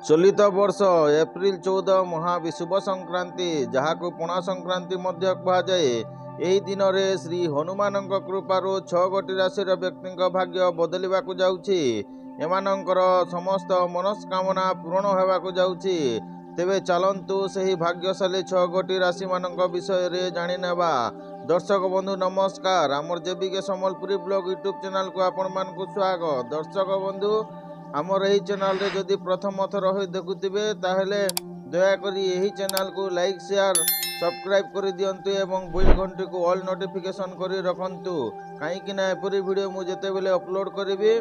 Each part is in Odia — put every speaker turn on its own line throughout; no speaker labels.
ଚଳିତ ବର୍ଷ ଏପ୍ରିଲ 14 ମହାବିଷୁବ ସଂକ୍ରାନ୍ତି, ଯାହାକୁ ପଣା ସଂକ୍ରାନ୍ତି ମଧ୍ୟ କୁହାଯାଏ। ଏହି ଦିନରେ ଶ୍ରୀ ହନୁମାନଙ୍କ କୃପାରୁ 6 ଗୋଟି ରାଶିର ବ୍ୟକ୍ତିଙ୍କ ଭାଗ୍ୟ ବଦଳିବାକୁ ଯାଉଛି। ଏମାନଙ୍କର ସମସ୍ତ ମନସ୍କାମନା ପୂରଣ ହେବାକୁ ଯାଉଛି। ତେବେ ଚାଲନ୍ତୁ ସେହି ଭାଗ୍ୟଶାଳୀ 6 ଗୋଟି ରାଶିମାନଙ୍କ ବିଷୟରେ ଜାଣିନେବା। ଦର୍ଶକ ବନ୍ଧୁ, ନମସ୍କାର। ଆମର ଜେବିକେ ସମ୍ବଲପୁରୀ ବ୍ଲଗ ୟୁଟ୍ୟୁବ୍ ଚ୍ୟାନେଲକୁ ଆପଣମାନଙ୍କୁ ସ୍ୱାଗତ। ଦର୍ଶକ ବନ୍ଧୁ, ଆମର ଏହି ଚ୍ୟାନେଲରେ ଯଦି ପ୍ରଥମ ଥର ହୋଇ ଦେଖୁଥିବେ, ତାହେଲେ ଦୟାକରି ଏହି ଚ୍ୟାନେଲକୁ ଲାଇକ୍, ସେୟାର, ସବସ୍କ୍ରାଇବ୍ କରିଦିଅନ୍ତୁ ଏବଂ ବେଲ୍ ଘଣ୍ଟିକୁ ଅଲ୍ ନୋଟିଫିକେସନ୍ କରି ରଖନ୍ତୁ, କାହିଁକି ନା ଏପରି ଭିଡ଼ିଓ ମୁଁ ଯେତେବେଳେ ଅପଲୋଡ଼ କରିବି,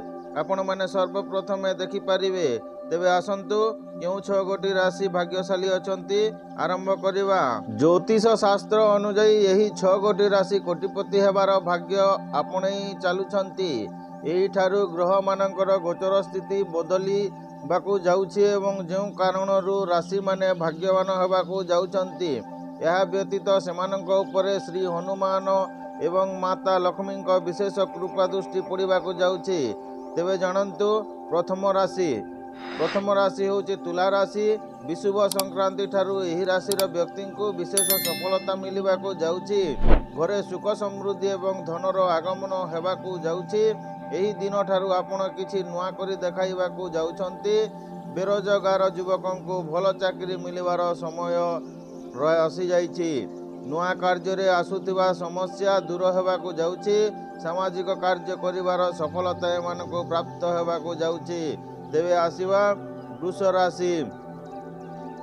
ଆପଣମାନେ ସର୍ବପ୍ରଥମେ ଦେଖିପାରିବେ। ତେବେ ଆସନ୍ତୁ, କେଉଁ 6 ଗୋଟି ରାଶି ଭାଗ୍ୟଶାଳୀ ଅଛନ୍ତି, ଆରମ୍ଭ କରିବା। ଜ୍ୟୋତିଷ ଶାସ୍ତ୍ର ଅନୁଯାୟୀ ଏହି 6 ଗୋଟି ରାଶି କୋଟିପତି ହେବାର ଭାଗ୍ୟ ଆପଣେଇ ଚାଲୁଛନ୍ତି। ଏହିଠାରୁ ଗ୍ରହମାନଙ୍କର ଗୋଚର ସ୍ଥିତି ବଦଳିବାକୁ ଯାଉଛି ଏବଂ ଯେଉଁ କାରଣରୁ ରାଶିମାନେ ଭାଗ୍ୟବାନ ହେବାକୁ ଯାଉଛନ୍ତି। ଏହା ବ୍ୟତୀତ ସେମାନଙ୍କ ଉପରେ ଶ୍ରୀ ହନୁମାନ ଏବଂ ମାତା ଲକ୍ଷ୍ମୀଙ୍କ ବିଶେଷ କୃପା ଦୃଷ୍ଟି ପଡ଼ିବାକୁ ଯାଉଛି। ତେବେ ଜାଣନ୍ତୁ ପ୍ରଥମ ରାଶି। ପ୍ରଥମ ରାଶି ହେଉଛି ତୁଲା ରାଶି। ବିଷୁବ ସଂକ୍ରାନ୍ତି ଠାରୁ ଏହି ରାଶିର ବ୍ୟକ୍ତିଙ୍କୁ ବିଶେଷ ସଫଳତା ମିଳିବାକୁ ଯାଉଛି। ଘରେ ସୁଖ ସମୃଦ୍ଧି ଏବଂ ଧନର ଆଗମନ ହେବାକୁ ଯାଉଛି। ଏହି ଦିନଠାରୁ ଆପଣ କିଛି ନୂଆ କରି ଦେଖାଇବାକୁ ଯାଉଛନ୍ତି। ବେରୋଜଗାର ଯୁବକଙ୍କୁ ଭଲ ଚାକିରି ମିଳିବାର ସମୟ ଆସିଯାଇଛି। ନୂଆ କାର୍ଯ୍ୟରେ ଆସୁଥିବା ସମସ୍ୟା ଦୂର ହେବାକୁ ଯାଉଛି। ସାମାଜିକ କାର୍ଯ୍ୟ କରିବାର ସଫଳତା ଏମାନଙ୍କୁ ପ୍ରାପ୍ତ ହେବାକୁ ଯାଉଛି। ତେବେ ଆସିବା ବୃଷ ରାଶି।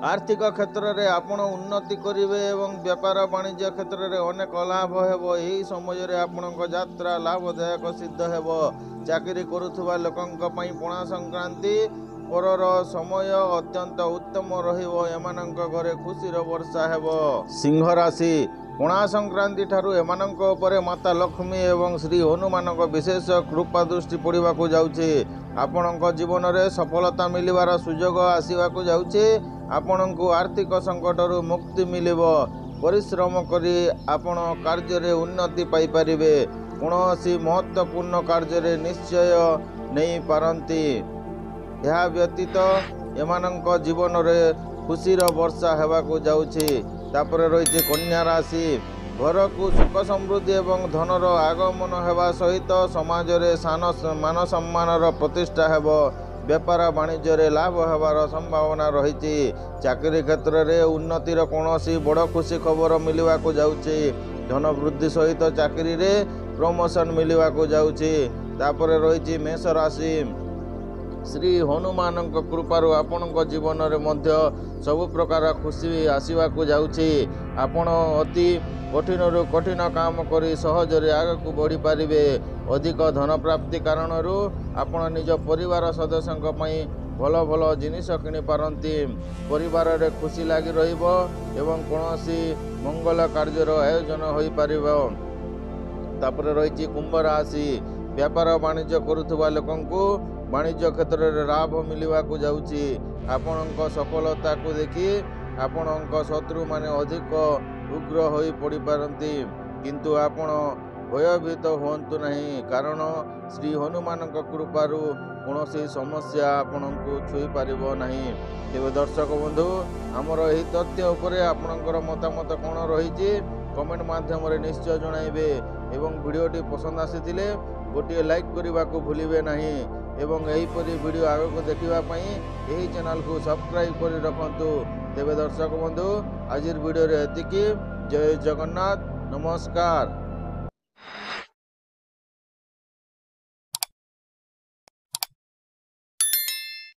ଆର୍ଥିକ କ୍ଷେତ୍ରରେ ଆପଣ ଉନ୍ନତି କରିବେ ଏବଂ ବେପାର ବାଣିଜ୍ୟ କ୍ଷେତ୍ରରେ ଅନେକ ଲାଭ ହେବ। ଏହି ସମୟରେ ଆପଣଙ୍କ ଯାତ୍ରା ଲାଭଦାୟକ ସିଦ୍ଧ ହେବ। ଚାକିରି କରୁଥିବା ଲୋକଙ୍କ ପାଇଁ ପଣା ସଂକ୍ରାନ୍ତି ପରର ସମୟ ଅତ୍ୟନ୍ତ ଉତ୍ତମ ରହିବ। ଏମାନଙ୍କ ଘରେ ଖୁସିର ବର୍ଷା ହେବ। ସିଂହ ରାଶି। ପଣା ସଂକ୍ରାନ୍ତି ଠାରୁ ଏମାନଙ୍କ ଉପରେ ମାତା ଲକ୍ଷ୍ମୀ ଏବଂ ଶ୍ରୀ ହନୁମାନଙ୍କ ବିଶେଷ କୃପା ଦୃଷ୍ଟି ପଡ଼ିବାକୁ ଯାଉଛି। ଆପଣଙ୍କ ଜୀବନରେ ସଫଳତା ମିଳିବାର ସୁଯୋଗ ଆସିବାକୁ ଯାଉଛି। ଆପଣଙ୍କୁ ଆର୍ଥିକ ସଙ୍କଟରୁ ମୁକ୍ତି ମିଳିବ। ପରିଶ୍ରମ କରି ଆପଣ କାର୍ଯ୍ୟରେ ଉନ୍ନତି ପାଇପାରିବେ। କୌଣସି ମହତ୍ତ୍ୱପୂର୍ଣ୍ଣ କାର୍ଯ୍ୟରେ ନିଶ୍ଚୟ ନେଇପାରନ୍ତି। ଏହା ବ୍ୟତୀତ ଏମାନଙ୍କ ଜୀବନରେ ଖୁସିର ବର୍ଷା ହେବାକୁ ଯାଉଛି। ତାପରେ ରହିଛି କନ୍ୟା ରାଶି। ଘରକୁ ସୁଖ ସମୃଦ୍ଧି ଏବଂ ଧନର ଆଗମନ ହେବା ସହିତ ସମାଜରେ ମାନ ସମ୍ମାନର ପ୍ରତିଷ୍ଠା ହେବ। ବେପାର ବାଣିଜ୍ୟରେ ଲାଭ ହେବାର ସମ୍ଭାବନା ରହିଛି। ଚାକିରି କ୍ଷେତ୍ରରେ ଉନ୍ନତିର କୌଣସି ବଡ଼ ଖୁସି ଖବର ମିଳିବାକୁ ଯାଉଛି। ଧନ ବୃଦ୍ଧି ସହିତ ଚାକିରିରେ ପ୍ରମୋସନ୍ ମିଳିବାକୁ ଯାଉଛି। ତାପରେ ରହିଛି ମେଷ ରାଶି। ଶ୍ରୀ ହନୁମାନଙ୍କ କୃପାରୁ ଆପଣଙ୍କ ଜୀବନରେ ମଧ୍ୟ ସବୁ ପ୍ରକାର ଖୁସି ଆସିବାକୁ ଯାଉଛି। ଆପଣ ଅତି କଠିନରୁ କଠିନ କାମ କରି ସହଜରେ ଆଗକୁ ବଢ଼ିପାରିବେ। ଅଧିକ ଧନ ପ୍ରାପ୍ତି କାରଣରୁ ଆପଣ ନିଜ ପରିବାର ସଦସ୍ୟଙ୍କ ପାଇଁ ଭଲ ଭଲ ଜିନିଷ କିଣିପାରନ୍ତି। ପରିବାରରେ ଖୁସି ଲାଗି ରହିବ ଏବଂ କୌଣସି ମଙ୍ଗଳ କାର୍ଯ୍ୟର ଆୟୋଜନ ହୋଇପାରିବ। ତାପରେ ରହିଛି କୁମ୍ଭ ରାଶି। ବେପାର ବାଣିଜ୍ୟ କରୁଥିବା ଲୋକଙ୍କୁ ବାଣିଜ୍ୟ କ୍ଷେତ୍ରରେ ଲାଭ ମିଳିବାକୁ ଯାଉଛି। ଆପଣଙ୍କ ସଫଳତାକୁ ଦେଖି ଆପଣଙ୍କ ଶତ୍ରୁମାନେ ଅଧିକ ଉଗ୍ର ହୋଇ ପଡ଼ିପାରନ୍ତି, କିନ୍ତୁ ଆପଣ ଭୟଭୀତ ହୁଅନ୍ତୁ ନାହିଁ, କାରଣ ଶ୍ରୀ ହନୁମାନଙ୍କ କୃପାରୁ କୌଣସି ସମସ୍ୟା ଆପଣଙ୍କୁ ଛୁଇଁ ପାରିବ ନାହିଁ। ତେବେ ଦର୍ଶକ ବନ୍ଧୁ, ଆମର ଏହି ତଥ୍ୟ ଉପରେ ଆପଣଙ୍କର ମତାମତ କ'ଣ ରହିଛି, କମେଣ୍ଟ ମାଧ୍ୟମରେ ନିଶ୍ଚୟ ଜଣାଇବେ ଏବଂ ଭିଡ଼ିଓଟି ପସନ୍ଦ ଆସିଥିଲେ ଗୋଟିଏ ଲାଇକ୍ କରିବାକୁ ଭୁଲିବେ ନାହିଁ ଏବଂ ଏହିପରି ଭିଡ଼ିଓ ଆଗକୁ ଦେଖିବା ପାଇଁ ଏହି ଚ୍ୟାନେଲକୁ ସବସ୍କ୍ରାଇବ୍ କରି ରଖନ୍ତୁ। ତେବେ ଦର୍ଶକ ବନ୍ଧୁ, ଆଜିର ଭିଡ଼ିଓରେ ଏତିକି। ଜୟ ଜଗନ୍ନାଥ, ନମସ୍କାର।